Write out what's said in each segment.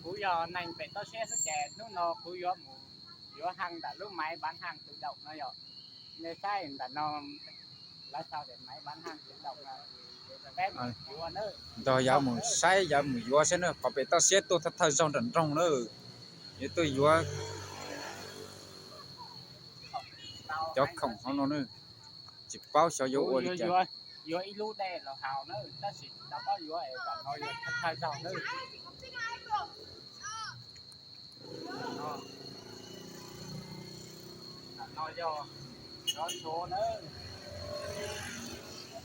Kuv yog neeg pem toj siab xwb ces hnub no kuv yuav mus yuav haj ntawm lub maiv npav haj tus daum no yog. Nej saib ntawm no, lawv sau tias maiv npav haj tus daum no. Peb mus yuav na. Nrog yav mus saib, yav mus yuav saib na, qhov pem toj siab tuaj thawj thawj zaug nram nroog na. Yuav tuaj yuav cov khoom hauv no na, tsis paub xyov yuav ua li cas. Yuav ib lub dej los haus na, tab sis tsis tau paub yuav es kom no yog thawj zaug na. Tam no yog cov tshuv na,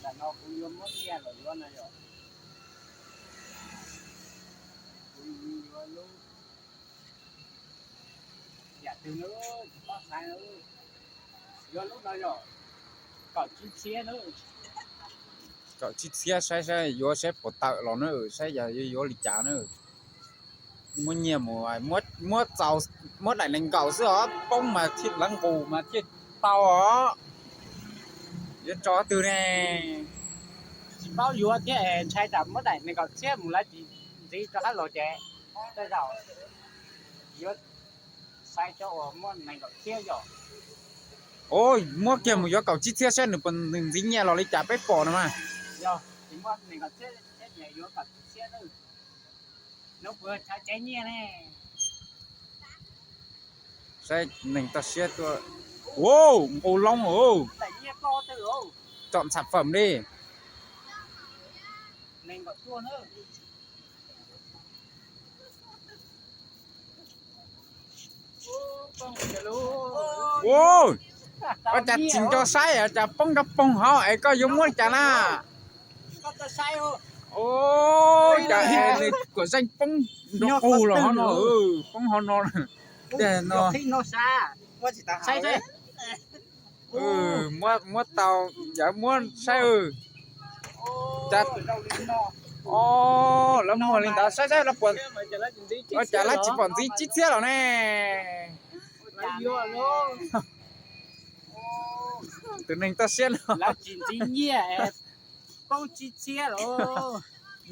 tam no kuv yuav muab nyiaj los yuav no yog, kuv yuav lub yam twg na, tsis paub xaiv na. Yuav lub no yog kaum tsib txhiab na. Kaum tsib txhiab, saib saib yuav saib puas tawm los na, saib yog yuav yuav li cas na. Muab nyiaj mus, muab txaus, muab daim nees nkaum xwb os, poob mas thiaj lawv nqus mas thiaj tau os. Yuav tso twg ne? Tsis paub yuav thiab, ntshai tsam muab daim nees nkaum txhiab mus lawv tsis ntxiv rov qab los ces tej zaum yuav xaiv cov uas muab nees nkaum txhiab yom. Muab kiag mus yuav kaum tsib txhiab saib nws puas, nws ntxiv nyiaj los li cas peb pom no mas. Yog tsis muab nees nkaum txhiab, yuav kaum tsib txhiab na. Lub puas chaw tsev nyiaj ne? Saib neeg toj siab tuaj. Wow, nqus loo os. Tsom ntxham fawm li. Ua cas tsis nco saib, cas poob nrov poog hauv es koj yuav muab li cas na? Ua cas es nws kuam zeej poob nrov qus los hauv no, poob hauv no. Tej no muab tau, yog muab saib. Cas, o, lawv muag li ntawd saib saib, ua cas lawv tsis pom ntxiv tsib txhiab los ne? Tus neeg toj siab no,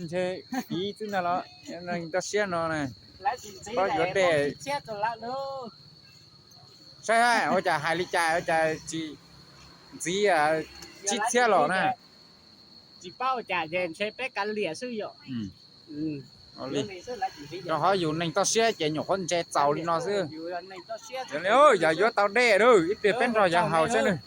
ntshe fiv xwb ntag los, neeg toj siab no na, paub yuav dej. Saib ua cas hais li cas ua cas tsis ntxiv tsib txhiab los na. Tsis paub ua cas ces ntshe peb kav liam xwb yom. Rau qhov yus neeg toj siab ces nyuam qhuav ntse txaus li no xwb. Yog yuav tau dej ib pliag peb nrog yav haus saib nws.